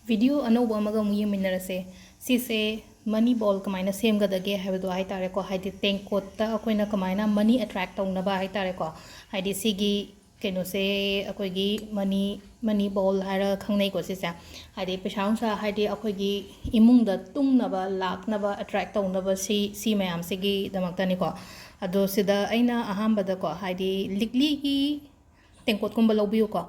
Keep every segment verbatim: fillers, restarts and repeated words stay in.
Video ꯑꯅꯧꯕ ꯑꯃꯒ ꯑꯃꯨꯛ ꯌꯦꯡꯃꯤꯟꯅꯔꯁꯦ꯫ ꯁꯤꯁꯦ ꯃꯅꯤ ꯕꯣꯜ ꯀꯃꯥꯏꯅ ꯁꯦꯝꯒꯗꯒꯦ ꯍꯥꯏꯕꯗꯣ ꯍꯥꯏꯇꯥꯔꯦꯀꯣ, ꯍꯥꯏꯗꯤ ꯇꯦꯡꯀꯣꯠꯇ ꯑꯩꯈꯣꯏꯅ ꯀꯃꯥꯏꯅ ꯃꯅꯤ ꯑꯦꯇ꯭ꯔꯦꯛ ꯇꯧꯅꯕ ꯍꯥꯏꯇꯥꯔꯦꯀꯣ, ꯍꯥꯏꯗꯤ ꯁꯤꯒꯤ ꯀꯩꯅꯣꯁꯦ ꯑꯩꯈꯣꯏꯒꯤ ꯃꯅꯤ, ꯃꯅꯤ ꯕꯣꯜ ꯍꯥꯏꯔꯒ ꯈꯪꯅꯩꯀꯣ ꯁꯤꯁꯦ꯫ ꯍꯥꯏꯗꯤ ꯄꯩꯁꯥ ꯅꯨꯡꯁꯥ, ꯍꯥꯏꯗꯤ ꯑꯩꯈꯣꯏꯒꯤ ꯏꯃꯨꯡꯗ ꯇꯨꯡꯅꯕ, ꯂꯥꯛꯅꯕ, ꯑꯦꯇ꯭ꯔꯦꯛ ꯇꯧꯅꯕ, ꯁꯤ, ꯁꯤ ꯃꯌꯥꯝꯁꯤꯒꯤꯗꯃꯛꯇꯅꯤꯀꯣ꯫ ꯑꯗꯣ ꯁꯤꯗ ꯑꯩꯅ ꯑꯍꯥꯟꯕꯗꯀꯣ, ꯍꯥꯏꯗꯤ ꯂꯤꯛꯂꯤꯒꯤ ꯇꯦꯡꯀꯣꯠꯀꯨꯝꯕ ꯂꯧꯕꯤꯌꯨꯀꯣ꯫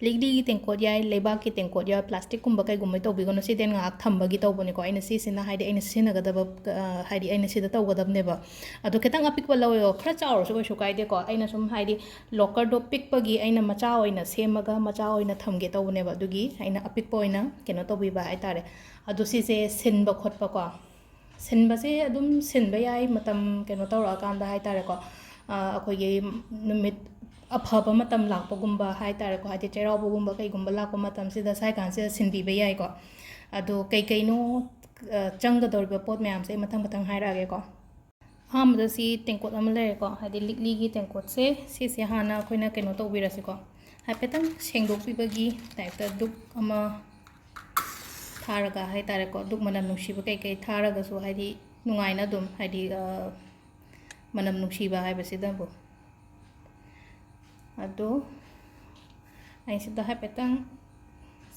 ꯂꯤꯛꯂꯤꯒꯤ ꯇꯦꯡꯀꯣꯠ ꯌꯥꯏ, ꯂꯩꯕꯥꯛꯀꯤ ꯇꯦꯡꯀꯣꯠ ꯌꯥꯏ, ꯄ꯭ꯂꯥꯁꯇꯤꯛꯀꯨꯝꯕ ꯀꯩꯒꯨꯝꯕ ꯇꯧꯕꯤꯒꯅꯨ꯫ ꯁꯤꯗꯤ ꯑꯩꯅ ꯉꯥꯏꯍꯥꯛ ꯊꯝꯕꯒꯤ ꯇꯧꯕꯅꯤꯀꯣ꯫ ꯑꯩꯅ ꯁꯤꯁꯤꯅ, ꯍꯥꯏꯗꯤ ꯑꯩꯅ ꯁꯤꯖꯤꯟꯅꯒꯗꯕ, ꯑ, ꯍꯥꯏꯗꯤ ꯑꯩꯅ ꯁꯤꯗ ꯇꯧꯒꯗꯕꯅꯦꯕ꯫ ꯑꯗꯣ ꯈꯤꯇꯪ ꯑꯄꯤꯛꯄ ꯂꯧꯋꯦꯀꯣ, ꯈꯔ ꯆꯥꯎꯔꯁꯨ ꯀꯩꯁꯨ ꯀꯥꯏꯗꯦꯀꯣ꯫ ꯑꯩꯅ ꯁꯨꯝ, ꯍꯥꯏꯗꯤ ꯂꯣꯀꯔꯗꯣ ꯄꯤꯛꯄꯒꯤ ꯑꯩꯅ ꯃꯆꯥ ꯑꯣꯏꯅ ꯁꯦꯝꯃꯒ ꯃꯆꯥ ꯑꯣꯏꯅ ꯊꯝꯒꯦ ꯇꯧꯕꯅꯦꯕ꯫ ꯑꯗꯨꯒꯤ ꯑꯩꯅ ꯑꯄꯤꯛꯄ ꯑꯣꯏꯅ ꯀꯩꯅꯣ ꯇꯧꯕꯤꯕ ꯍꯥꯏꯇꯥꯔꯦ꯫ ꯑꯗꯣ ꯁꯤꯁꯦ ꯁꯤꯟꯕ ꯈꯣꯠꯄꯀꯣ, ꯁꯤꯟꯕꯁꯦ ꯑꯗꯨꯝ ꯁꯤꯟꯕ ꯌꯥꯏ, ꯃꯇꯝ ꯀꯩꯅꯣ ꯇꯧꯔꯛꯑꯀꯥꯟꯗ ꯍꯥꯏꯇꯥꯔꯦꯀꯣ꯫ ꯑ, ꯑꯩꯈꯣꯏꯒꯤ ꯅꯨꯃꯤꯠ ꯑꯐꯕ ꯃꯇꯝ ꯂꯥꯛꯄꯒꯨꯝꯕ ꯍꯥꯏꯇꯥꯔꯦꯀꯣ, ꯍꯥꯏꯗꯤ ꯆꯩꯔꯥꯎꯕꯒꯨꯝꯕ ꯀꯩꯒꯨꯝꯕ ꯂꯥꯛꯄ ꯃꯇꯝꯁꯤꯗ, ꯁ꯭ꯋꯥꯏ ꯀꯥꯟꯁꯤꯗ ꯁꯤꯟꯕꯤꯕ ꯌꯥꯏꯀꯣ꯫ ꯑꯗꯣ ꯀꯩꯀꯩꯅꯣ, ꯑ, ꯆꯪꯒꯗꯧꯔꯤꯕ ꯄꯣꯠ ꯃꯌꯥꯝꯁꯦ ꯑꯩ ꯃꯊꯪ ꯃꯊꯪ ꯍꯥꯏꯔꯛꯑꯒꯦꯀꯣ꯫ ꯑꯍꯥꯟꯕꯗ ꯁꯤ ꯇꯦꯡꯀꯣꯠ ꯑꯃ ꯂꯩꯔꯦꯀꯣ, ꯍꯥꯏꯗꯤ ꯂꯤꯛꯂꯤꯒꯤ ꯇꯦꯡꯀꯣꯠꯁꯦ, ꯁꯤꯁꯦ ꯍꯥꯟꯅ ꯑꯩꯈꯣꯏꯅ ꯀꯩꯅꯣ ꯇꯧꯕꯤꯔꯁꯤꯀꯣ, ꯍꯥꯏꯐꯦꯠꯇꯪ ꯁꯦꯡꯗꯣꯛꯄꯤꯕꯒꯤ ꯇꯥꯏꯞꯇ ꯙꯨꯞ ꯑꯃ ꯊꯥꯔꯒ ꯍꯥꯏꯇꯥꯔꯦꯀꯣ, ꯙꯨꯞ ꯃꯅꯝ ꯅꯨꯡꯁꯤꯕ ꯀꯩꯀꯩ ꯊꯥꯔꯒꯁꯨ, ꯍꯥꯏꯗꯤ ꯅꯨꯡꯉꯥꯏꯅ ꯑꯗꯨꯝ, ꯍꯥꯏꯗꯤ, ꯑ, ꯃꯅꯝ ꯅꯨꯡꯁꯤꯕ ꯍꯥꯏꯕꯁꯤꯗꯕꯨ꯫ ꯑꯗꯣ ꯑꯩ ꯁꯤꯗ ꯍꯥꯏꯐꯦꯠꯇꯪ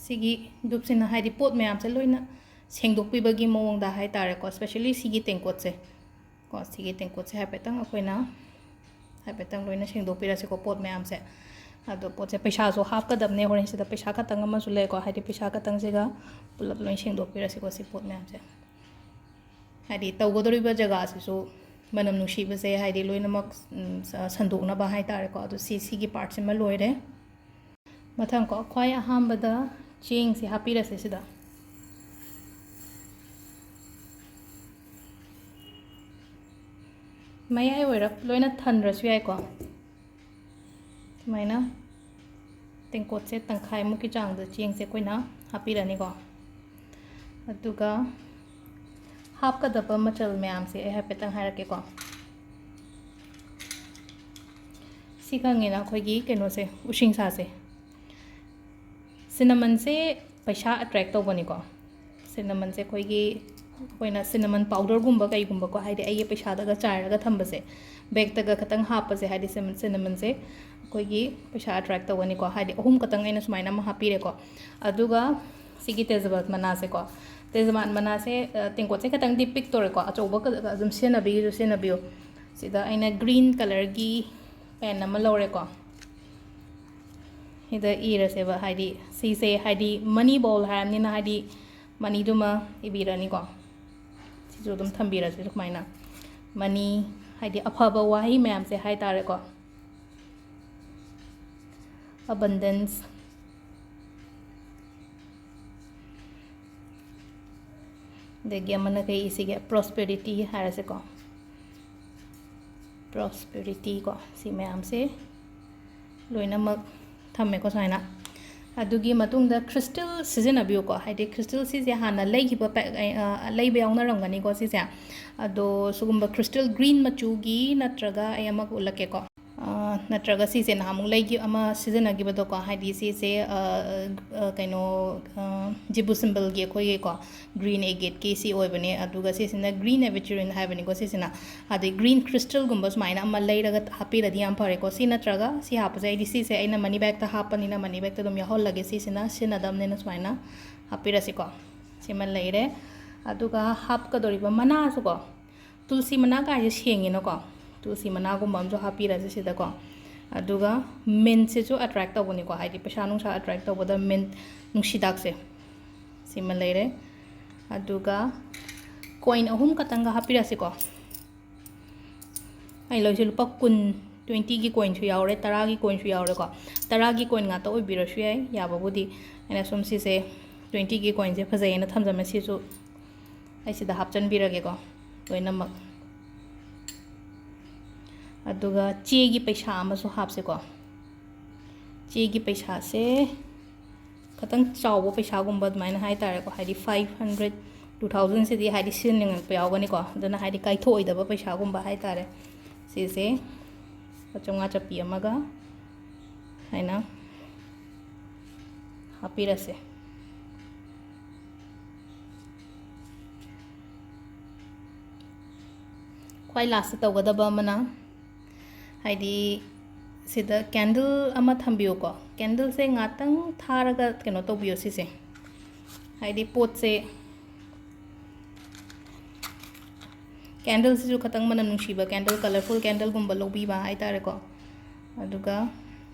ꯁꯤꯒꯤ ꯙꯨꯞꯁꯤꯅ, ꯍꯥꯏꯗꯤ ꯄꯣꯠ ꯃꯌꯥꯝꯁꯦ ꯂꯣꯏꯅ ꯁꯦꯡꯗꯣꯛꯄꯤꯕꯒꯤ ꯃꯑꯣꯡꯗ ꯍꯥꯏꯇꯥꯔꯦꯀꯣ, especially ꯁꯤꯒꯤ ꯇꯦꯡꯀꯣꯠꯁꯦ ꯀꯣ, ꯁꯤꯒꯤ ꯇꯦꯡꯀꯣꯠꯁꯦ ꯍꯥꯏꯐꯦꯠꯇꯪ ꯑꯩꯈꯣꯏꯅ ꯍꯥꯏꯐꯦꯠꯇꯪ ꯂꯣꯏꯅ ꯁꯦꯡꯗꯣꯛꯄꯤꯔꯁꯤꯀꯣ, ꯄꯣꯠ ꯃꯌꯥꯝꯁꯦ꯫ ꯑꯗꯣ ꯄꯣꯠꯁꯦ, ꯄꯩꯁꯥꯁꯨ ꯍꯥꯞꯀꯗꯕꯅꯦ ꯍꯣꯔꯦꯟ ꯁꯤꯗ, ꯄꯩꯁꯥ ꯈꯛꯇꯪ ꯑꯃꯁꯨ ꯂꯩꯀꯣ, ꯍꯥꯏꯗꯤ ꯄꯩꯁꯥ ꯈꯛꯇꯪꯁꯤꯒ ꯄꯨꯂꯞ ꯂꯣꯏ ꯁꯦꯡꯗꯣꯛꯄꯤꯔꯁꯤꯀꯣ, ꯁꯤ ꯄꯣꯠ ꯃꯌꯥꯝꯁꯦ꯫ ꯍꯥꯏꯗꯤ ꯇꯧꯒꯗꯧꯔꯤꯕ ꯖꯒꯥꯁꯤꯁꯨ ꯃꯅꯝ ꯅꯨꯡꯁꯤꯕꯁꯦ, ꯍꯥꯏꯗꯤ ꯂꯣꯏꯅꯃꯛ, ꯎꯝ, ꯁ-, ꯁꯟꯗꯣꯛꯅꯕ ꯍꯥꯏꯇꯥꯔꯦꯀꯣ꯫ ꯑꯗꯣ ꯁꯤ, ꯁꯤꯒꯤ ꯄꯥꯔꯠꯁꯤꯃ ꯂꯣꯏꯔꯦ꯫ ꯃꯊꯪ ꯀꯣ, ꯈ꯭ꯋꯥꯏ ꯑꯍꯥꯟꯕꯗ ꯆꯦꯡꯁꯦ ꯍꯥꯞꯄꯤꯔꯁꯦ ꯁꯤꯗ꯫ ꯃꯌꯥꯏ ꯑꯣꯏꯔꯞ ꯂꯣꯏꯅ ꯊꯟꯗ꯭ꯔꯁꯨ ꯌꯥꯏꯀꯣ꯫ ꯁꯨꯃꯥꯏꯅ ꯇꯦꯡꯀꯣꯠꯁꯦ ꯇꯪꯈꯥꯏꯃꯨꯛꯀꯤ ꯆꯥꯡꯗ ꯆꯦꯡꯁꯦ ꯑꯩꯈꯣꯏꯅ ꯍꯥꯞꯄꯤꯔꯅꯤꯀꯣ꯫ ꯑꯗꯨꯒ ꯍꯥꯞꯀꯗꯕ ꯃꯆꯜ ꯃꯌꯥꯝꯁꯦ ꯑꯩ ꯍꯥꯏꯐꯦꯠꯇꯪ ꯍꯥꯏꯔꯛꯀꯦꯀꯣ꯫ ꯁꯤ ꯈꯪꯉꯦꯅ, ꯑꯩꯈꯣꯏꯒꯤ ꯀꯩꯅꯣꯁꯦ, ꯎꯁꯤꯡꯁꯥꯁꯦ꯫ ꯁꯤꯅꯃꯟꯁꯦ ꯄꯩꯁꯥ ꯑꯦꯇ꯭ꯔꯦꯛ ꯇꯧꯕꯅꯤꯀꯣ꯫ ꯁꯤꯅꯃꯟꯁꯦ ꯑꯩꯈꯣꯏꯒꯤ, ꯑꯩꯈꯣꯏꯅ ꯁꯤꯅꯃꯟ ꯄꯥꯎꯗꯔꯒꯨꯝꯕ ꯀꯩꯒꯨꯝꯕꯀꯣ, ꯍꯥꯏꯗꯤ ꯑꯩꯒꯤ ꯄꯩꯁꯥꯗꯒ ꯆꯥꯏꯔꯒ ꯊꯝꯕꯁꯦ, ꯕꯦꯛꯇꯒ ꯈꯇꯪ ꯍꯥꯞꯄꯁꯦ, ꯍꯥꯏꯗꯤ ꯁꯤꯃ-, ꯁꯤꯅꯃꯟꯁꯦ ꯑꯩꯈꯣꯏꯒꯤ ꯄꯩꯁꯥ ꯑꯦꯇ꯭ꯔꯦꯛ ꯇꯧꯒꯅꯤꯀꯣ꯫ ꯍꯥꯏꯗꯤ ꯑꯍꯨꯝ ꯈꯛꯇꯪ ꯑꯩꯅ ꯁꯨꯃꯥꯏꯅ ꯑꯃ ꯍꯥꯞꯄꯤꯔꯦꯀꯣ꯫ ꯑꯗꯨꯒ ꯁꯤꯒꯤ ꯇꯦꯖꯄꯥꯠ ꯃꯅꯥꯁꯦꯀꯣ, ꯇꯦꯖꯄꯥꯠ ꯃꯅꯥꯁꯦ, ꯑ, ꯇꯦꯡꯀꯣꯠꯁꯦ ꯈꯤꯇꯪꯗꯤ ꯄꯤꯛꯇꯣꯔꯦꯀꯣ, ꯑꯆꯧꯕ ꯈꯛꯇ ꯑꯗꯨꯝ ꯁꯤꯖꯤꯟꯅꯕꯤꯒꯤꯁꯨ ꯁꯤꯖꯤꯟꯅꯕꯤꯌꯨ꯫ ꯁꯤꯗ ꯑꯩꯅ ꯒ꯭ꯔꯤꯟ ꯀꯂꯔꯒꯤ ꯄꯦꯟ ꯑꯃ ꯂꯧꯔꯦꯀꯣ꯫ ꯁꯤꯗ ꯏꯔꯁꯦꯕ, ꯍꯥꯏꯗꯤ ꯁꯤꯁꯦ, ꯍꯥꯏꯗꯤ ꯃꯅꯤ ꯕꯣꯜ ꯍꯥꯏꯔꯕꯅꯤꯅ, ꯍꯥꯏꯗꯤ ꯃꯅꯤꯗꯨꯃ ꯏꯕꯤꯔꯅꯤꯀꯣ꯫ ꯁꯤꯁꯨ ꯑꯗꯨꯝ ꯊꯝꯕꯤꯔꯁꯦ ꯁꯨꯃꯥꯏꯅ꯫ ꯃꯅꯤ, ꯍꯥꯏꯗꯤ ꯑꯐꯕ ꯋꯥꯍꯩ ꯃꯌꯥꯝꯁꯦ ꯍꯥꯏ ꯇꯥꯔꯦꯀꯣ꯫ Abundance꯫ ꯑꯗꯒꯤ ꯑꯃꯅ ꯀꯩ ꯏꯁꯤꯒꯦ? Prosperity ꯍꯥꯏꯔꯁꯦꯀꯣ꯫ Prosperity ꯀꯣ, ꯁꯤ ꯃꯌꯥꯝꯁꯦ ꯂꯣꯏꯅꯃꯛ ꯊꯝꯃꯦꯀꯣ ꯁꯨꯃꯥꯏꯅ꯫ ꯑꯗꯨꯒꯤ ꯃꯇꯨꯡꯗ crystal ꯁꯤꯖꯤꯟꯅꯕꯤꯌꯨꯀꯣ, ꯍꯥꯏꯗꯤ crystal ꯁꯤꯁꯦ ꯍꯥꯟꯅ ꯂꯩꯈꯤꯕ ꯄꯦꯛ-, ꯑ, ꯂꯩꯕ ꯌꯥꯎꯅꯔꯝꯒꯅꯤꯀꯣ ꯁꯤꯁꯦ꯫ ꯑꯗꯣ ꯁꯤꯒꯨꯝꯕ crystal green ꯃꯆꯨꯒꯤ ꯅꯠꯇ꯭ꯔꯒ ꯑꯩ ꯑꯃꯒ ꯎꯠꯂꯛꯀꯦꯀꯣ꯫ ꯑ, ꯅꯠꯇ꯭ꯔꯒ ꯁꯤꯁꯦ ꯅꯍꯥꯟꯃꯨꯛ ꯂꯩꯈꯤ-, ꯑꯃ ꯁꯤꯖꯤꯟꯅꯈꯤꯕꯗꯣꯀꯣ, ꯍꯥꯏꯗꯤ ꯁꯤꯁꯦ, ꯑ, ꯑ, ꯀꯩꯅꯣ, ꯑ, ꯖꯤꯕꯨ ꯁꯤꯝꯕꯜꯒꯤ ꯑꯩꯈꯣꯏꯒꯤꯀꯣ, green agateꯀꯤ ꯁꯤ ꯑꯣꯏꯕꯅꯦ, ꯑꯗꯨꯒ ꯁꯤꯁꯤꯅ green aventurine ꯍꯥꯏꯕꯅꯤꯀꯣ ꯁꯤꯁꯤꯅ꯫ ꯑꯗꯩ green crystalꯒꯨꯝꯕ ꯁꯨꯃꯥꯏꯅ ꯑꯃ ꯂꯩꯔꯒ ꯍꯥꯞꯄꯤꯔꯗꯤ ꯌꯥꯝ ꯐꯔꯦꯀꯣ꯫ ꯁꯤ ꯅꯠꯇ꯭ꯔꯒ ꯁꯤ ꯍꯥꯞꯄꯁꯦ, ꯑꯩꯗꯤ ꯁꯤꯁꯦ ꯑꯩꯅ money bagꯇ ꯍꯥꯞꯄꯅꯤꯅ money bagꯇ ꯑꯗꯨꯝ ꯌꯥꯎꯍꯜꯂꯒꯦ, ꯁꯤꯁꯤꯅ ꯁꯤꯖꯤꯟꯅꯗꯕꯅꯤꯅ ꯁꯨꯃꯥꯏꯅ ꯍꯥꯞꯄꯤꯔꯁꯤꯀꯣ꯫ ꯁꯤꯃ ꯂꯩꯔꯦ꯫ ꯑꯗꯨꯒ ꯍꯥꯞꯀꯗꯧꯔꯤꯕ ꯃꯅꯥꯁꯨꯀꯣ, ꯇꯨꯜꯁꯤ ꯃꯅꯥ ꯀꯥꯏꯁꯦ ꯁꯦꯡꯉꯤꯅꯀꯣ, ꯇꯨꯜꯁꯤ ꯃꯅꯥꯒꯨꯝꯕ ꯑꯃꯁꯨ ꯍꯥꯞꯄꯤꯔꯁꯦ ꯁꯤꯗꯀꯣ꯫ ꯑꯗꯨꯒ mintꯁꯤꯁꯨ attract ꯇꯧꯕꯅꯤꯀꯣ, ꯍꯥꯏꯗꯤ ꯄꯩꯁꯥ ꯅꯨꯡꯁꯥ attract ꯇꯧꯕꯗ mint, ꯅꯨꯡꯁꯤꯗꯥꯛꯁꯦ, ꯁꯤꯃ ꯂꯩꯔꯦ꯫ ꯑꯗꯨꯒ coin ꯑꯍꯨꯝ ꯈꯛꯇꯪꯒ ꯍꯥꯞꯄꯤꯔꯁꯤꯀꯣ꯫ ꯑꯩ ꯂꯧꯔꯤꯁꯦ ꯂꯨꯄꯥ ꯀꯨꯟ, twentyꯒꯤ coinꯁꯨ ꯌꯥꯎꯔꯦ, ꯇꯔꯥꯒꯤ coinꯁꯨ ꯌꯥꯎꯔꯦꯀꯣ꯫ ꯇꯔꯥꯒꯤ coin ꯉꯥꯛꯇ ꯑꯣꯏꯕꯤꯔꯁꯨ ꯌꯥꯏ, ꯌꯥꯕꯕꯨꯗꯤ꯫ ꯑꯩꯅ ꯁꯨꯝ ꯁꯤꯁꯦ, twentyꯒꯤ coinꯁꯦ ꯐꯖꯩꯌꯦꯅ ꯊꯝꯖꯕꯅꯦ, ꯁꯤꯁꯨ ꯑꯩ ꯁꯤꯗ ꯍꯥꯞꯆꯤꯟꯕꯤꯔꯒꯦꯀꯣ ꯂꯣꯏꯅꯃꯛ꯫ ꯑꯗꯨꯒ ꯆꯦꯒꯤ ꯄꯩꯁꯥ ꯑꯃꯁꯨ ꯍꯥꯞꯁꯦꯀꯣ꯫ ꯆꯦꯒꯤ ꯄꯩꯁꯥꯁꯦ ꯈꯤꯇꯪ ꯆꯥꯎꯕ ꯄꯩꯁꯥꯒꯨꯝꯕ ꯑꯗꯨꯃꯥꯏꯅ ꯍꯥꯏ ꯇꯥꯔꯦꯀꯣ, ꯍꯥꯏꯗꯤ five hundred, two thousandꯁꯤꯗꯤ ꯍꯥꯏꯗꯤ ꯁꯤꯖꯤꯟꯅꯅꯤꯡꯉꯛꯄ ꯌꯥꯎꯒꯅꯤꯀꯣ, ꯑꯗꯨꯅ ꯍꯥꯏꯗꯤ ꯀꯥꯏꯊꯣꯛꯑꯣꯏꯗꯕ ꯄꯩꯁꯥꯒꯨꯝꯕ ꯍꯥꯏ ꯇꯥꯔꯦ꯫ ꯁꯤꯁꯦ ꯂꯨꯄꯥ ꯆꯥꯝꯃꯉꯥ ꯆꯠꯄꯤ ꯑꯃꯒ ꯍꯥꯏꯅ ꯍꯥꯞꯄꯤꯔꯁꯦ꯫ ꯈ꯭ꯋꯥꯏ ꯂꯥꯁꯇ ꯇꯧꯒꯗꯕ ꯑꯃꯅ, ꯍꯥꯏꯗꯤ, ꯁꯤꯗ ꯀꯦꯟꯗꯜ ꯑꯃ ꯊꯝꯕꯤꯌꯨꯀꯣ꯫ ꯀꯦꯟꯗꯜꯁꯦ ꯉꯥꯛꯇꯪ ꯊꯥꯔꯒ ꯀꯩꯅꯣ ꯇꯧꯕꯤꯌꯣ ꯁꯤꯁꯦ, ꯍꯥꯏꯗꯤ ꯄꯣꯠꯁꯦ, ꯀꯦꯟꯗꯜꯁꯤꯁꯨ ꯈꯇꯪ ꯃꯅꯝ ꯅꯨꯡꯁꯤꯕ ꯀꯦꯟꯗꯜ, ꯀꯂꯔꯐꯨꯜ ꯀꯦꯟꯗꯜꯒꯨꯝꯕ ꯂꯧꯕꯤꯕ ꯍꯥꯏꯇꯥꯔꯦꯀꯣ꯫ ꯑꯗꯨꯒ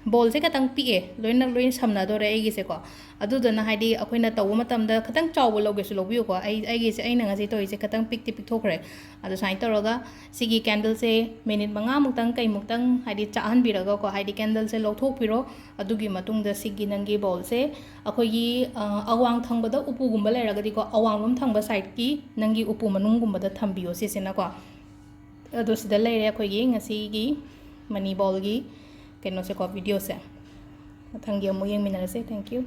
ꯕꯣꯜꯁꯦ ꯈꯇꯪ ꯄꯤꯛꯑꯦ, ꯂꯣꯏꯅ ꯂꯣꯏꯅ ꯁꯝꯅꯗꯣꯔꯦ ꯑꯩꯒꯤꯁꯦꯀꯣ꯫ ꯑꯗꯨꯗꯨꯅ ꯍꯥꯏꯗꯤ ꯑꯩꯈꯣꯏꯅ ꯇꯧꯕ ꯃꯇꯝꯗ ꯈꯇꯪ ꯆꯥꯎꯕ ꯂꯧꯒꯦꯁꯨ ꯂꯧꯕꯤꯌꯨꯀꯣ꯫ ꯑꯩ, ꯑꯩꯒꯤꯁꯦ, ꯑꯩꯅ ꯉꯁꯤ ꯇꯧꯔꯤꯁꯦ ꯈꯇꯪ ꯄꯤꯛꯇꯤ ꯄꯤꯛꯊꯣꯛꯈ꯭ꯔꯦ꯫ ꯑꯗꯨ ꯁꯨꯃꯥꯏꯅ ꯇꯧꯔꯒ ꯁꯤꯒꯤ ꯀꯦꯟꯗꯜꯁꯦ ꯃꯤꯅꯤꯠ ꯃꯉꯥꯃꯨꯛꯇꯪ ꯀꯩꯃꯨꯛꯇꯪ ꯍꯥꯏꯗꯤ ꯆꯥꯛꯍꯟꯕꯤꯔꯒꯀꯣ, ꯍꯥꯏꯗꯤ ꯀꯦꯟꯗꯜꯁꯦ ꯂꯧꯊꯣꯛꯄꯤꯔꯣ꯫ ꯑꯗꯨꯒꯤ ꯃꯇꯨꯡꯗ ꯁꯤꯒꯤ ꯅꯪꯒꯤ ꯕꯣꯜꯁꯦ ꯑꯩꯈꯣꯏꯒꯤ, ꯑ, ꯑꯋꯥꯡ ꯊꯪꯕꯗ ꯎꯄꯨꯒꯨꯝꯕ ꯂꯩꯔꯒꯗꯤꯀꯣ, ꯑꯋꯥꯡꯂꯣꯝ ꯊꯪꯕ ꯁꯥꯏꯠꯀꯤ ꯅꯪꯒꯤ ꯎꯄꯨ ꯃꯅꯨꯡꯒꯨꯝꯕꯗ ꯊꯝꯕꯤꯌꯣ ꯁꯤꯁꯤꯅꯀꯣ꯫ ꯑꯗꯣ ꯁꯤꯗ ꯂꯩꯔꯦ ꯑꯩꯈꯣꯏꯒꯤ ꯉꯁꯤꯒꯤ ꯃꯅꯤ ꯕꯣꯜꯒꯤ ꯀꯩꯅꯣꯁꯦꯀꯣ, ꯚꯤꯗꯤꯑꯣꯁꯦ꯫ ꯃꯊꯪꯒꯤ ꯑꯃꯨꯛ ꯌꯦꯡꯃꯤꯟꯅꯔꯁꯦ꯫ Thank you꯫